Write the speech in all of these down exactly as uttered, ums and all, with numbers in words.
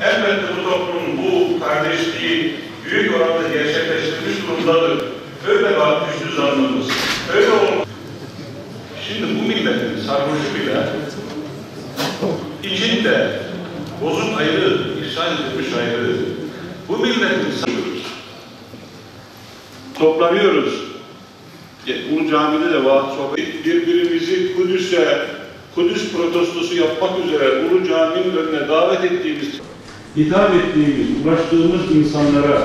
Elbette bu toplum bu kardeşliği büyük oranda gerçekleştirmiş durumdadır. Öyle var güçlü zannımız. Öyle olma. Şimdi bu milletin sarhoşu bile içinde bozuk ayrı, ihsan edilmiş ayrı. Bu milletin sarhoşu toplanıyoruz. Ulu Cami'de de vaaz sohbet, birbirimizi Kudüs'e, Kudüs protestosu yapmak üzere Ulu Cami'nin önüne davet ettiğimiz, hitap ettiğimiz, ulaştığımız insanlara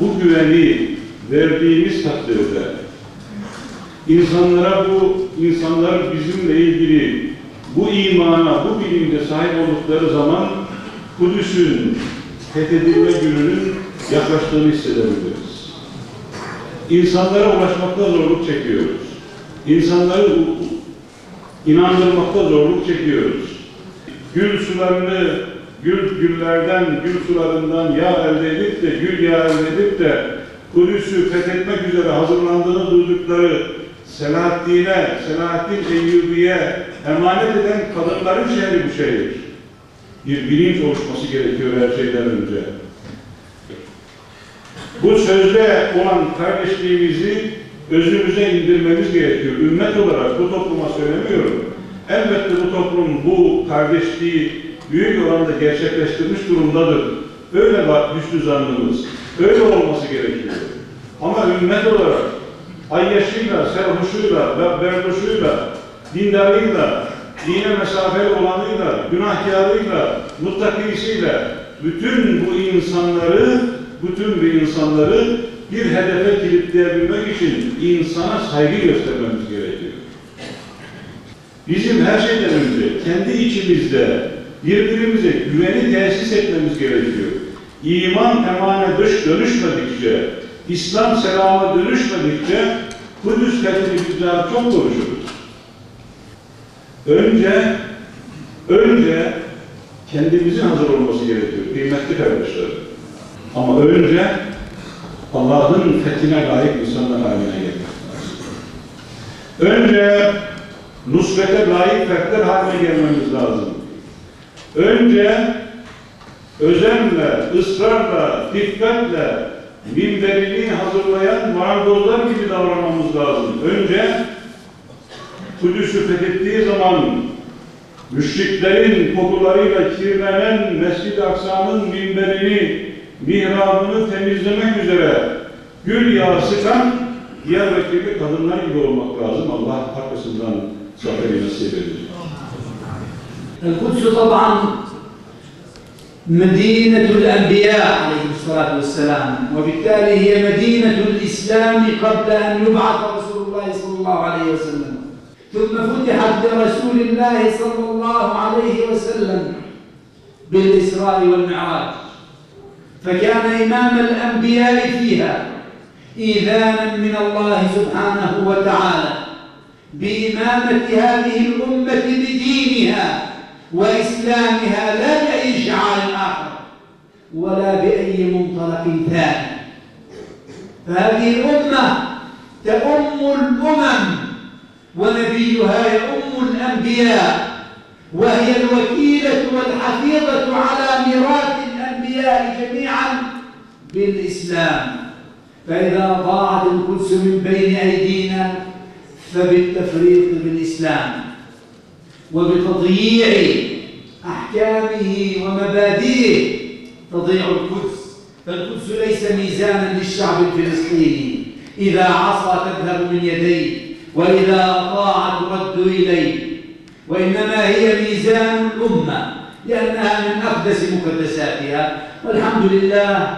bu güveni verdiğimiz takdirde, insanlara bu, insanlar bizimle ilgili bu imana, bu bilince sahip oldukları zaman Kudüs'ün fethedilme gününün yaklaştığını hissedebiliriz. İnsanlara ulaşmakta zorluk çekiyoruz. İnsanları u-, inandırmakta zorluk çekiyoruz. Gül sularını, gül, güllerden, gül sularından yağ elde edip de, gül yağı elde edip de Kudüs'ü fethetmek üzere hazırlandığını duydukları Selahaddin'e, Selahaddin Eyyubi'ye emanet eden kadınların şehri bu şehir. Bir bilinç oluşması gerekiyor her şeyden önce. Bu sözde olan kardeşliğimizi özümüze indirmemiz gerekiyor. Ümmet olarak bu topluma söylemiyorum. Elbette bu toplum bu kardeşliği büyük oranda gerçekleştirmiş durumdadır. Öyle va-, hüsnü zannımız. Öyle olması gerekiyor. Ama ümmet olarak ayyaşıyla, serhoşuyla, be-, berdoşuyla, dindarıyla, dine mesafeli olanıyla, günahkarıyla, muttakisiyle bütün bu insanları, bütün bu insanları bir hedefe kilitleyebilmek için insana saygı göstermemiz gerekiyor. Bizim her şeyden önce kendi içimizde birbirimize güveni tesis etmemiz gerekiyor. İman emane dış dönüşmedikçe, İslam selama dönüşmedikçe Kudüs fethini biz daha çok konuşuruz. Önce, önce kendimizin hazır olması gerekiyor kıymetli kardeşlerim. Ama önce Allah'ın fethine layık insanlar haline gelmek lazım. Önce nusrete layık fertler haline gelmemiz lazım. Önce özenle, ısrarla, dikkatle minberini hazırlayan marangozlar gibi davranmamız lazım. Önce Kudüs'ü fethettiği zaman müşriklerin kokularıyla kirlenen Mescid-i Aksa'nın minberini, mihrabını temizlemek üzere gül yağı sıkan Diyarbakırlı kadınlar gibi olmak lazım. Allah arkasından zaferi nasip eder. القدس طبعا مدينة الأنبياء عليهم الصلاة والسلام، وبالتالي هي مدينة الإسلام قبل أن يبعث رسول الله صلى الله عليه وسلم، ثم فتحت لرسول الله صلى الله عليه وسلم بالإسراء والمعراج، فكان إمام الأنبياء فيها إيذانا من الله سبحانه وتعالى بإمامة هذه الأمة بدينها وإسلامها، لا بأي شعار آخر ولا بأي منطلق ثاني. فهذه الأمة تؤم الأمم، ونبيها يؤم الأنبياء، وهي الوكيلة والحفيظة على ميراث الأنبياء جميعا بالإسلام. فإذا ضاعت القدس من بين أيدينا فبالتفريط بالإسلام وبتضييع أحكامه ومبادئه تضيع القدس. فالقدس ليس ميزانا للشعب الفلسطيني، إذا عصى تذهب من يديه، وإذا أطاع ترد إليه. وإنما هي ميزان الأمة، لأنها من أقدس مقدساتها. والحمد لله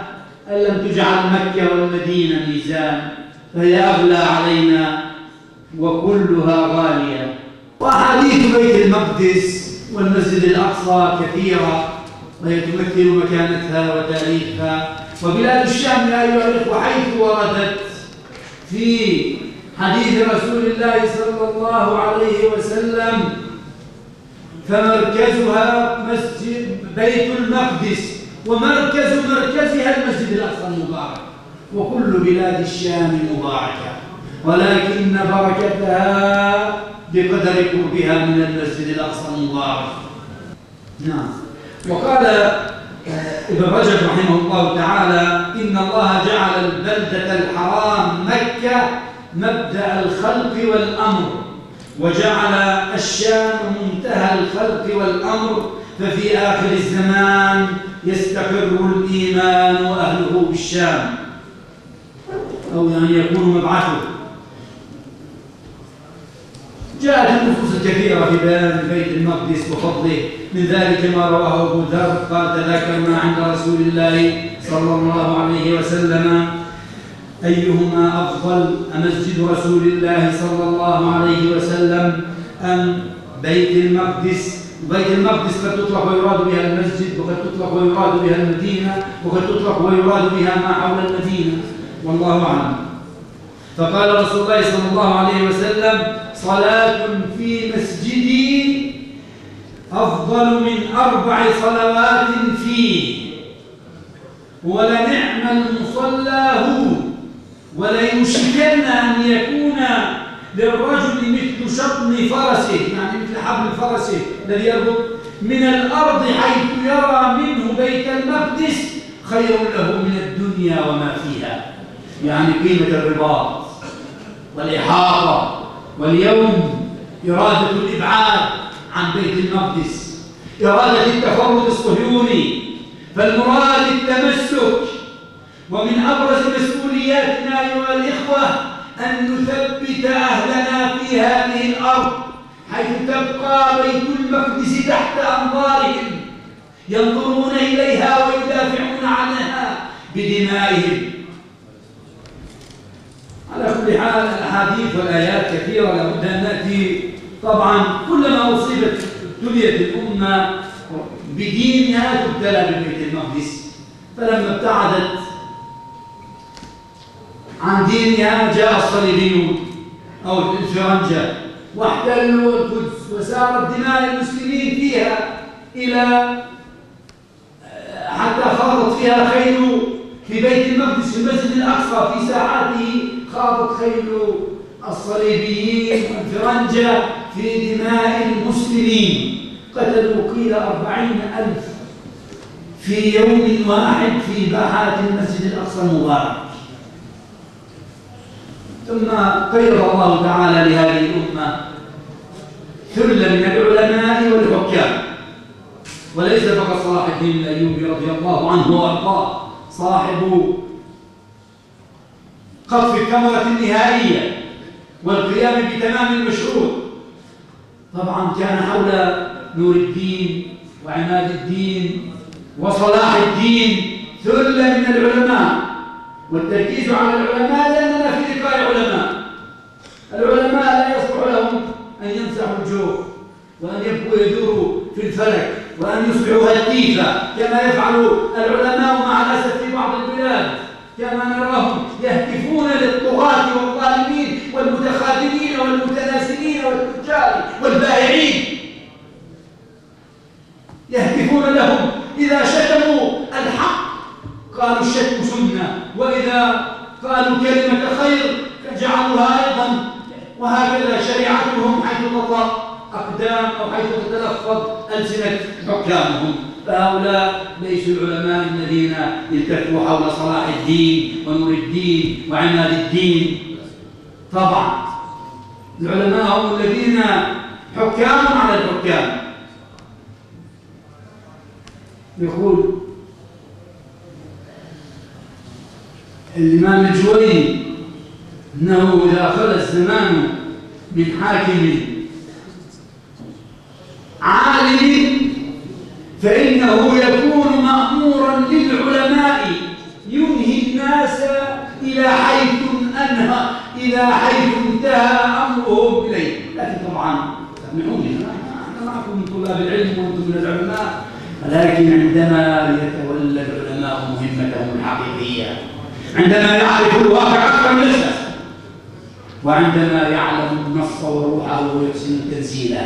أن لم تجعل مكة والمدينة ميزان، فهي أغلى علينا وكلها غالية. وأحاديث بيت المقدس والمسجد الأقصى كثيرة، وهي تمثل مكانتها وتاريخها. وبلاد الشام يا أيها الإخوة، حيث وردت في حديث رسول الله صلى الله عليه وسلم، فمركزها مسجد بيت المقدس، ومركز مركزها المسجد الأقصى المبارك، وكل بلاد الشام مباركة، ولكن بركتها بقدر قربها من المسجد الأقصى المبارك. نعم. وقال ابن رجب رحمه الله تعالى: إن الله جعل البلدة الحرام مكة مبدأ الخلق والأمر، وجعل الشام منتهى الخلق والأمر، ففي آخر الزمان يستقر الإيمان وأهله بالشام، أو يعني يكون مبعثه. جاءت النصوص الكثيرة في بيان بيت المقدس وفضله، من ذلك ما رواه أبو ذر قال: تذاكرنا عند رسول الله صلى الله عليه وسلم أيهما أفضل، أمسجد رسول الله صلى الله عليه وسلم أم بيت المقدس؟ بيت المقدس قد تطلق ويراد بها المسجد، وقد تطلق ويراد بها المدينة، وقد تطلق ويراد بها ما حول المدينة، والله أعلم. فقال رسول الله صلى الله عليه وسلم: صلاة في مسجدي أفضل من أربع صلوات فيه، ولنعم المصلى هو، وليوشكن أن يكون للرجل مثل شطن فرسه، يعني مثل حبل فرسه الذي يربط، من الأرض حيث يرى منه بيت المقدس خير له من الدنيا وما فيها. يعني قيمة الرباط والإحاطة، واليوم إرادة الإبعاد عن بيت المقدس، إرادة التفرد الصهيوني، فالمراد التمسك. ومن أبرز مسؤولياتنا أيها الإخوة أن نثبت أهلنا في هذه الأرض، حيث تبقى بيت المقدس تحت أنظارهم، ينظرون إليها ويدافعون عنها بدمائهم. على كل حال، الأحاديث والآيات كثيرة، لا بد أن نأتي. طبعًا، كلما أصيبت، ابتليت الأمة بدينها، تبتلى ببيت المقدس. فلما ابتعدت عن دينها، جاء الصليبيون أو الفرنجة واحتلوا القدس، وسالت دماء المسلمين فيها إلى حتى خاضت فيها خيل، في بيت المقدس، في المسجد الأقصى، في ساحاته خاضت خيل الصليبيين والفرنجة في دماء المسلمين. قتلوا قيل أربعين ألف في يوم واحد في باحات المسجد الأقصى المبارك. ثم قيض الله تعالى لهذه الأمة ثلة من العلماء والحكام، وليس فقط صلاح الدين الأيوبي رضي الله عنه وأرضاه صاحب قطف الثمرة النهائية والقيام بتمام المشروع. طبعًا، كان حول نور الدين وعماد الدين وصلاح الدين ثلة من العلماء، والتركيز على العلماء لأننا في لقاء علماء. العلماء لا يصلح لهم أن يمسحوا الجوف وأن يبقوا يدوروا في الفلك وأن يصبحوا هتيفة كما يفعل العلماء مع الأسف في بعض البلاد، كما نراهم يهتفون للطغاة والظالمين والمتخاذلين والمتنازلين والتجار والبائعين، يهتفون لهم إذا شتموا الحق، قالوا الشتم سنة، وإذا قالوا كلمة خير جعلوها أيضًا، وهكذا شريعتهم حيث تطأ أقدام أو حيث تتلفظ ألسنة حكامهم. فهؤلاء ليسوا العلماء الذين التفوا حول صلاح الدين ونور الدين وعماد الدين. طبعًا، العلماء هم الذين حكام على الحكام. يقول الإمام الجويني: إنه إذا خلا الزمان من حاكم عالم فإنه يكون مأمورا للعلماء ينهي الناس إلى حيث أنهى، إلى حيث انتهى أمرهم إليه. لكن طبعًا، سامحوني، أنا معكم من طلاب العلم وأنتم من العلماء، ولكن عندما يتولى العلماء مهمتهم الحقيقية، عندما يعرفوا الواقع أكثر من السياسة، وعندما يعلم النص وروحه ويحسن التنزيل.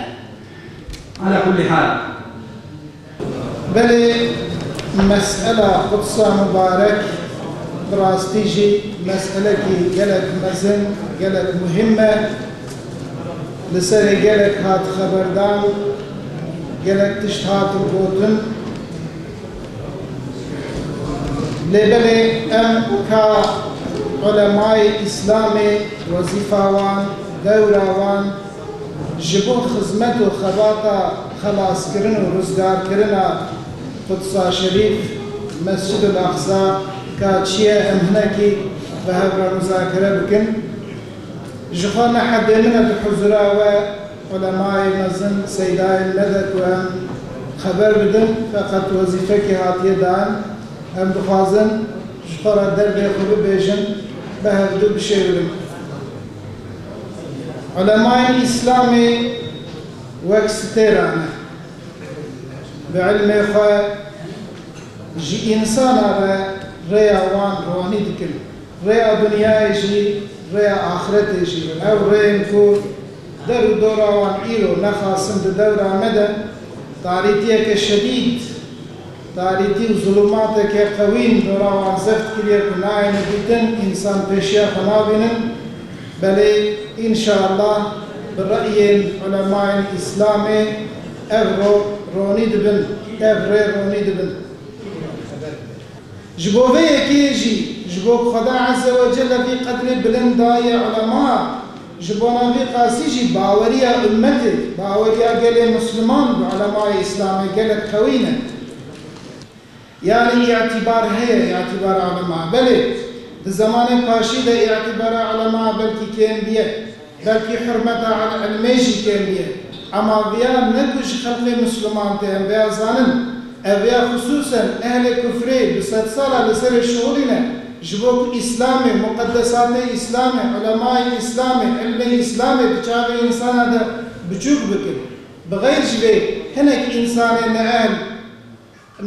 على كل حال. Belê, mesela Qudsa Mubarek bi rastî jî meselekî gelek mezin, gelek muhîm e. Li serê gelek hat xeberdan, gelek tişt hatin gotin. Lê belê em ka ulemayê Îslamê wezîfa wan, dewra wan ji bo xizmet û xebata xelaskirin û rizgarkirina Qudsa Şerîf, Mescid ul Aqsa ka çi ye, em hinekî bi hev re muzakere bikin. Ji xwe ne hedê min e di huzura we ulemayê mezin, seydayên me de ku em xeber bidin, feqet wezîfekê hatiye dan. Em dixwazin ji xwe re derdê xwe bibêjin, bi hevdu bişêwirin. Ulemayên Îslamê wek stêran e. Bi ilmê xwe ji însana re rêya wan ronî dikin. Rêya dinyayê jî, rêya axretê jî. Ew rêyên ku der û dora wan îro nexasim di dewra me de tarîtiyeke şedîd, tarîtî û zulûmateke qewîn dora wan zeft kiriye ku nayêne dîtin, însan pêşiya xwe nabînin. Belê, înşallah, bi reyên ulemayên Îslamê ev ro ronî dibin, ev rê ronî dibin. Ji bo vê yekê jî, ji bo ku Xweda Azze ve Celle vî qedrê bilind daye ulema, ji bona vî qasî jî baweriya ummetê, baweriya gelê Misliman bi ulemayê Îslamê gelek qewî ne. Yanî îtîbar heye, îtîbara ulema. Belê, di zemanên paşî de îtîbara ulema belkî kêm biye. Belkî hurmeta el-, ilmê jî kêm biye. Ema viya ne ku ji xelqê Misliman tê, em vêya zanin. Ev ya xisûsen ehlê kufrê bi sedsala li serê şixulîne, ji bo ku Îslamê, muqeddesatê Îslamê, ulemayê Îslamê, ilmê Îslamê di çavê însana de biçûk bikin. Bi xeyr ji vê hinek însanê neehl,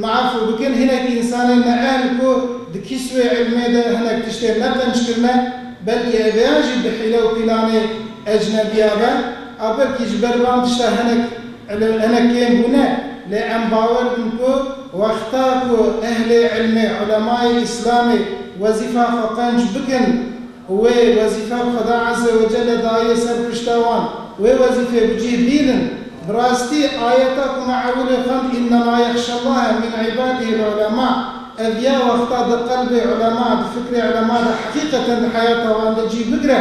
Meafû bikin, hinek însanên neehl ku di kîswê ilmê de hinek tiştên neqenc kirine, belkî ev ya jî bi hîle û pîlanê ecnebiya be, a belkî ji ber van tişta hinek, hinek kêm bûne, lê em bawer bin ku wexta ku ehlê ilmê, ulemayê Îslamê wezîfa xwe qenc bikin, Wê wezîfe bi Xweda Azze ve Celle daye ser pişta wan. Wê wezîfê bi cih bînin. Bi rastî ayeta ku me ewilê xwend, "Innema yexşallahe min ibadihil ulema." Ev ya wexta di qelbê ulema, di fikrê ulema de heqîqeten di heyata wan de cih bigre.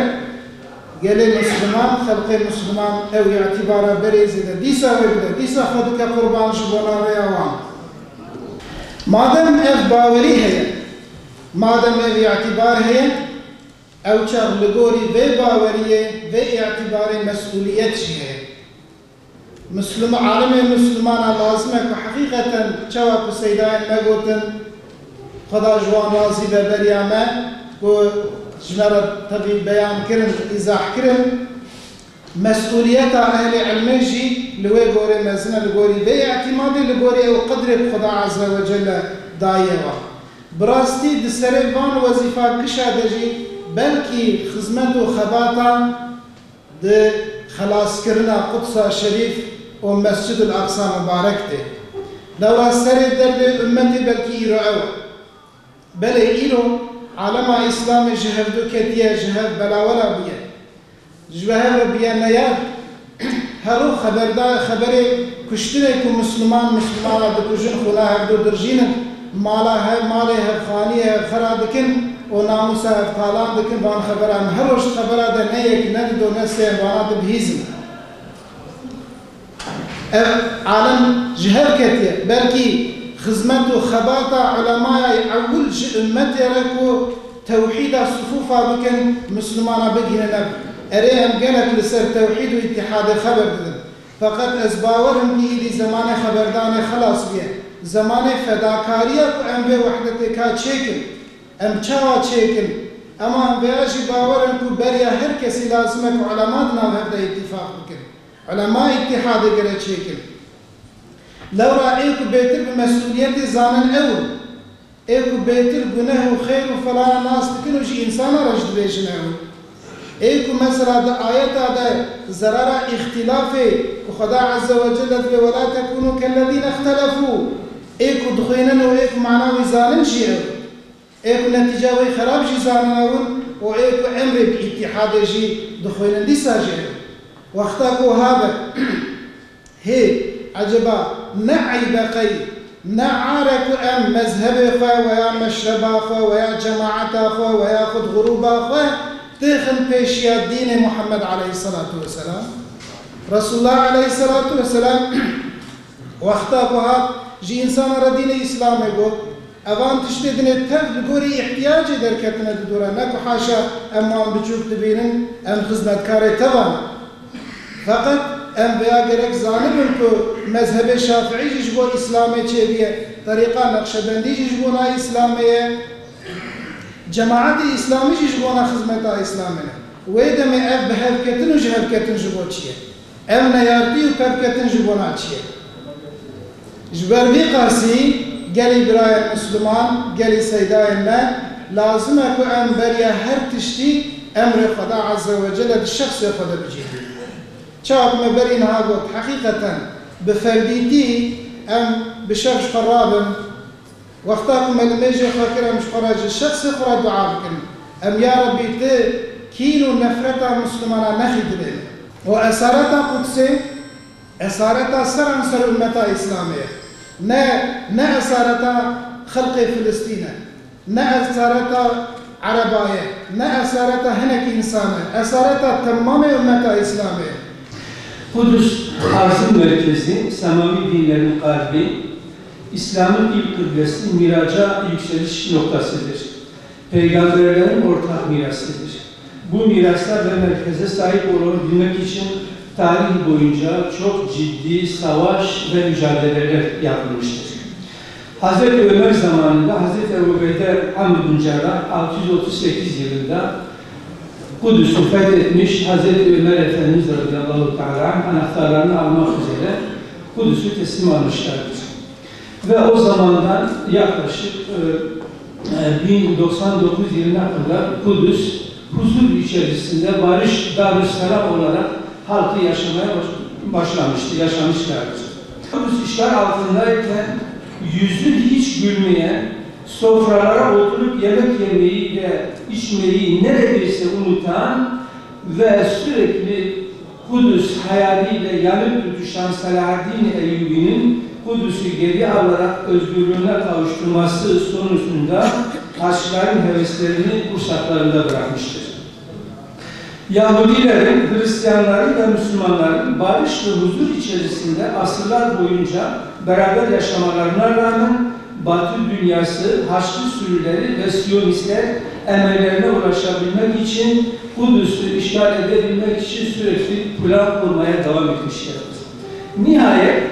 Gelê Misliman, xelqê Misliman ew îtîbara berê zêde. Dîsa wê bide, dîsa xwe dike qurban ji bona rêya wan. Madem ev bawerî heye, madem ev îtîbar heye, Ew çax li gorî vê baweriyê, vê îtîbarê mesûliyet jî heye. Mislima-, alemê Mislimana lazim e ku heqîqeten çawa ku seydayên me gotin, Xweda ji wan razî be beriya me ku ji me re tevî beyan kirin, îzah kirin, mesûliyeta ehlê ilmê jî li wê gorê mezin e, li gorî vê îtîmadê, li gorî ew qedrê ku Xweda Azze ve Celle daye wan. Bi rastî di serê van wezîfa kişa de jî belkî xizmet û xebata di xelaskirina Qudsa Şerîf û Mescid ul Aqsa Mubarek tê. Lewra serê derdê ummetê belkî îro ew e. Belê îro alema Îslamê ji hevdu ketiye, ji hev belawela bûye. Ji we hev re bûye neyar. Her roj xeberda-, xeberê kuştinê ku Misliman Mislimana dikujin, xwîna hevdu dirjînin, mala hev, malê hevxaniyê hevxera dikin û namûsa hev talan dikin, van xeberan her roj xebera de ne yek, ne dido, ne sê, vana dibihîzin. Ev alem ji hev ketiye. Belkî xizmet û xebata ulemaya ewil ji ummetê re ku tewhîda sufûfa bikin, Mislimana bigihînin ev. Erê, em gelek li ser tewhîd û îtîhadê xeber didin. Feqet ez bawer im ku îdî zemanê xeberdanê xelas bûye. Zemanê fedakariya ku em vê wehdetê ka çêkin. Em çawa çêkin? Ema em vêya jî bawer in ku beriya her kesî lazim e ku ulema di nav hev de îtîfaq bikin. Ulema îtîhadê gere çêkin. Lewra ê ku bêtir bi mesûliyetê zanin ew in. Ê ku bêtir guneh û xêr û felana nas dikin û ji însana re jî dibêjin ew in. Ê ku mesela di ayeta de zerara îxtîlafê ku Xweda Azze ve Celle dibê, "Ve la tekûnû kellezîne îxtelefû." Ê ku dixwînin û ê ku mana wî zanin jî ew in. Ê ku netîca wê xerab jî zanin ew in û ê ku emrê bi îtîhadê jî dixwînin dîsa jî ew in. Wexta ku wiha be, hê, eceba ne eyb e qey Ne are ku em mezhebê xwe, weya meşreba xwe, weya cemaeta xwe, weya xud grûba xwe têxin pêşiya dînê Muhammed aleyhisselatu vesselam. Resulullah aleyhisselatu vesselam wexta ku hat ji însana re dînê Îslamê got, evan tiştê dinê tev li gorî îhtiyacê derketine di dû re, ne ku haşa em wan biçûk dibînin, em xizmetkarê tevan in. Feqet em vêya gerek zanibin ku mezhebê Şafiî jî ji bo Îslamê çêbûye, terîqa Neqşebendî jî ji bona Îslamê ye, cemaetê Îslamî jî ji bona xizmeta Îslamê ne. Wê demê ev bihevketin û jihevketin ji bo çi ye? Ev neyartî û pevketin ji bona çi ye? Ji ber vî qasî gelî birayên Misliman, gelî seydayên me, lazim e ku em beriya her tiştî emrê Xweda Azze ve Celle di şexsê xwe de bicihînin. Çawa ku me berî niha got, heqîqeten bi ferdîtî em bi şev ji xwe rabin, wexta ku me limêjê xwe kir, em ji xwe re ji şexsê xwe re dua bikin. Em ya Rebbî tu kîn û nefreta Mislimana nexî dilê me. Û esareta Qudsê, esareta seranser ummeta Îslamê ye. Ne, ne esareta xelqê Filistîn e. Ne esareta Ereba ye. Ne esareta hinek însan e. Esareta temamê ummeta Îslamê ye. Kudüs arzın merkezi, semavi dinlerin kalbi, İslam'ın ilk kıblesi, miraca yükseliş noktasıdır. Peygamberlerin ortak mirasıdır. Bu mirasa ve merkeze sahip olabilmek için tarih boyunca çok ciddi savaş ve mücadeleler yapılmıştır. Hazreti Ömer zamanında Hazreti Ebu Bekir Amr bin Cerrah altı yüz otuz sekiz yılında Kudüs'ü fethetmiş, Hazreti Ömer Efendimiz radıyallahu teala anh anahtarlarını almak üzere Kudüs'ü teslim almışlardır. Ve o zamandan yaklaşık, e, e, bin doksan dokuz yılına kadar Kudüs huzur içerisinde barış, Darüsselam olarak halkı yaşamaya baş-, başlamıştı, yaşamışlardır. Kudüs işgal altındayken yüzü hiç gülmeyen, sofralara oturup yemek yemeyi ve içmeyi neredeyse unutan ve sürekli Kudüs hayaliyle yanıp tutuşan Selahaddin Eyyubi'nin Kudüs'ü geri alarak özgürlüğüne kavuşturması sonucunda Haçlıların heveslerini kursaklarında bırakmıştır. Yahudilerin, Hristiyanların ve Müslümanların barış ve huzur içerisinde asırlar boyunca beraber yaşamalarına rağmen Batı dünyası, Haçlı sürüleri ve Siyonistler emellerine ulaşabilmek için, Kudüs'ü işgal edebilmek için sürekli plan kurmaya devam etmişlerdir. Nihayet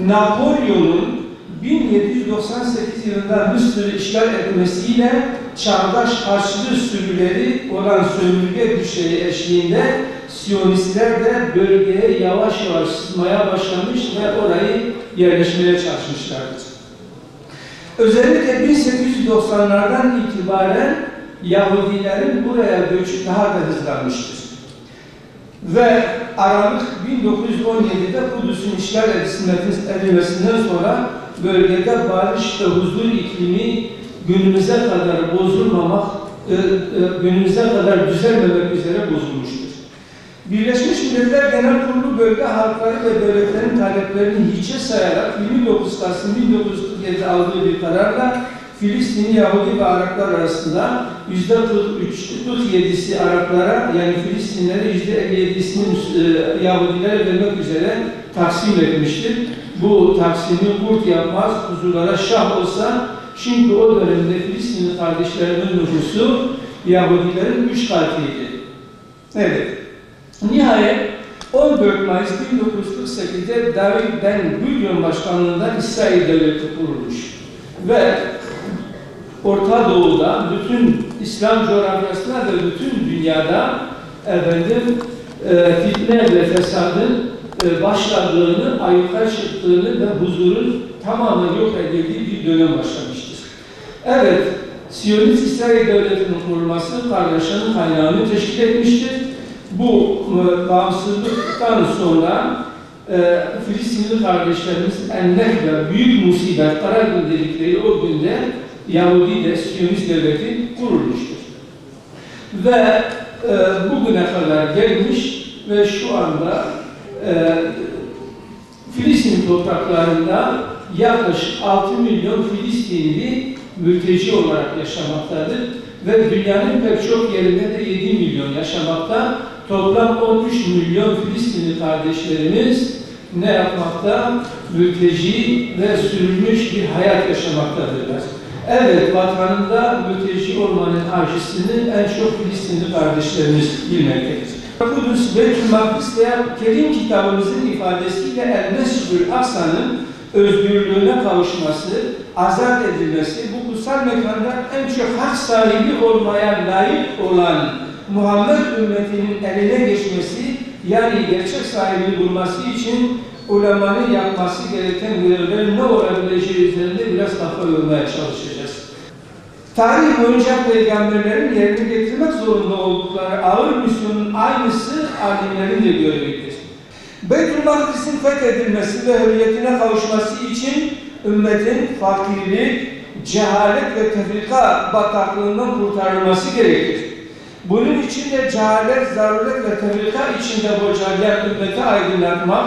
Napolyon'un bin yedi yüz doksan sekiz yılında Mısır'ı işgal etmesiyle çağdaş Haçlı sürüleri olan sömürge güçleri eşliğinde Siyonistler de bölgeye yavaş yavaş sızmaya başlamış ve orayı yerleşmeye çalışmışlardır. Özellikle bin sekiz yüz doksanlardan itibaren Yahudilerin buraya göçü daha da hızlanmıştır. Ve Aralık bin dokuz yüz on yedide Kudüs'ün işgal edilmesi-, edilmesinden sonra bölgede barış ve huzur iklimi günümüze kadar bozulmamak, e, e, günümüze kadar düzelmemek üzere bozulmuştur. Birleşmiş Milletler Genel Kurulu bölge halkları ve devletlerin taleplerini hiçe sayarak yirmi dokuz Kasım bin dokuz yüz kırk yedide aldığı bir kararla Filistinli Yahudi ve Araplar arasında yüzde kırk üç, kırk yedisi Araplara, yani Filistinlilere, yüzde elli yedisini Müs-, e, Yahudilere vermek üzere taksim etmiştir. Bu taksimi kurt yapmaz huzurlara şah olsa, çünkü o dönemde Filistinli kardeşlerinin nüfusu Yahudilerin üç katıydı. Evet. Nihayet on dört Mayıs bin dokuz yüz kırk sekizde David Ben Gurion başkanlığında İsrail Devleti kurulmuş ve Orta Doğu'da, bütün İslam coğrafyasında ve bütün dünyada, efendim, e, fitne ve fesadın, e, başladığını, ayyuka çıktığını ve huzurun tamamen yok edildiği bir dönem başlamıştır. Evet, Siyonist İsrail Devleti'nin kurulması kargaşanın kaynağını teşkil etmiştir. Bu, e, bağımsızlıktan sonra, e, Filistinli kardeşlerimiz Ennekbe, büyük musibet, kara gün dedikleri o günde Yahudi de Siyonist Devleti kurulmuştur. Ve, e, bugüne kadar gelmiş ve şu anda, e, Filistin topraklarında Yaklaşık altı milyon Filistinli mülteci olarak yaşamaktadır ve dünyanın pek çok yerinde de yedi milyon yaşamakta. Toplam on üç milyon Filistinli kardeşlerimiz ne yapmakta? Mülteci ve sürülmüş bir hayat yaşamaktadırlar. Evet, vatanında mülteci olmanın acısını en çok Filistinli kardeşlerimiz bilmektedir. Kudüs, Beytül Makdis veya Kerim kitabımızın ifadesiyle El Mescid-ül Aksa'nın özgürlüğüne kavuşması, azat edilmesi, bu kutsal mekanda en çok hak sahibi olmaya layık olan Muhammed ümmetinin eline geçmesi, yani gerçek sahibini bulması için ulemanın yapması gereken görevlerin ne olabileceği üzerinde biraz kafa yormaya çalışacağız. Tarih boyunca peygamberlerin yerine getirmek zorunda oldukları ağır misyonun aynısı alimlerin de görevidir. Beytül Makdis'in fethedilmesi ve hürriyetine kavuşması için ümmetin fakirlik, cehalet ve tefrika bataklığından kurtarılması gerekir. Bunun için de cehalet, zaruret ve tefrika içinde bocalayan ümmeti aydınlatmak,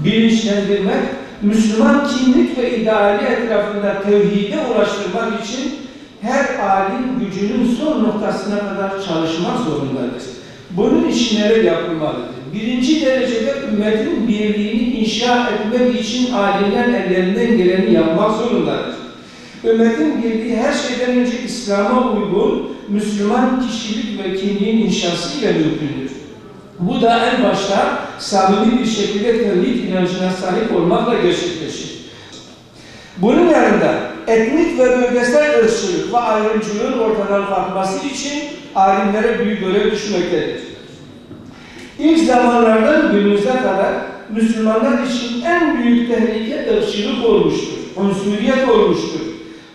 bilinçlendirmek, Müslüman kimlik ve ideali etrafında tevhide ulaştırmak için her alim gücünün son noktasına kadar çalışmak zorundadır. Bunun için neler yapılmalıdır? Birinci derecede ümmetin birliğini inşa etmek için alimler ellerinden geleni yapmak zorundadır. Ümmetin birliği her şeyden önce İslam'a uygun Müslüman kişilik ve kimliğin inşası ile mümkündür. Bu da en başta samimi bir şekilde tevhid inancına sahip olmakla gerçekleşir. Bunun yanında etnik ve bölgesel ırkçılık ve ayrımcılığın ortadan kalkması için alimlere büyük görev düşmektedir. İlk zamanlardan günümüze kadar Müslümanlar için en büyük tehlike ırkçılık olmuştur, unsuriyet olmuştur.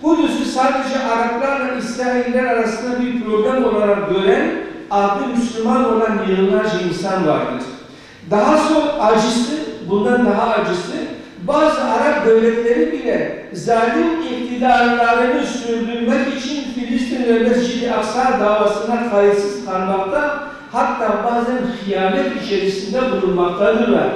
Kudüs'ü sadece Araplarla İsrailler arasında bir problem olarak gören, adı Müslüman olan milyonlarca insan vardır. Daha son acısı, bundan daha acısı, bazı Arap devletleri bile zalim iktidarlarını sürdürmek için Filistin ve Mescid-i Aksa davasına kayıtsız kalmakta, hatta bazen hıyanet içerisinde bulunmaktadırlar.